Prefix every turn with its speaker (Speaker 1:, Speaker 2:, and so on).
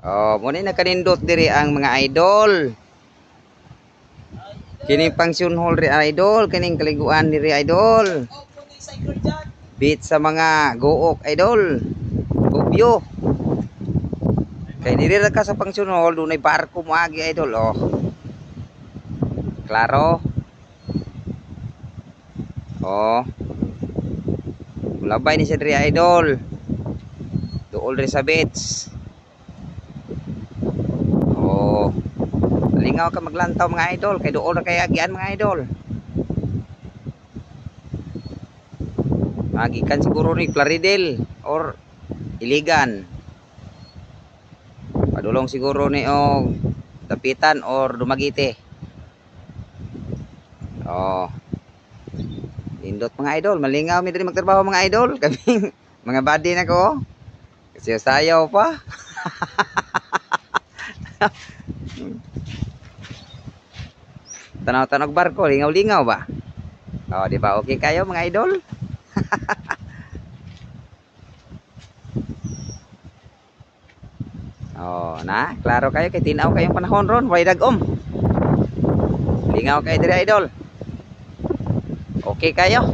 Speaker 1: Oh, mo ni nakanindot diri ang mga idol. Kining function hall ri, idol, kining kaliguan diri, idol. Beach sa mga guok, idol. Gubyo. Kay diri ra ka sa function hall, dunay barko moagi, idol, oh. Klaro. Oh. Mulabay ni siya diri, idol. Duol diri sa beach. Oh. Lingaw ka maglantaw, mga idol, kay duol ra kay agian, mga idol. Magikan siguro ni Plaridel or Iligan. Padulong siguro ni og Dapitan or Dumaguete. Oh. Nindot, mga idol, malingaw mi diri magtrabaho, mga idol. Kaming mga buddy na ko. Kasi sayaw pa. Tanaw-tanaw barko, lingaw-lingaw ba? Oh, di ba okay kayo, mga idol? Oh, na, klaro kayo kay tinaw kayong panahon ron, way dagom. Lingaw kayo diri, idol. Okay kayo?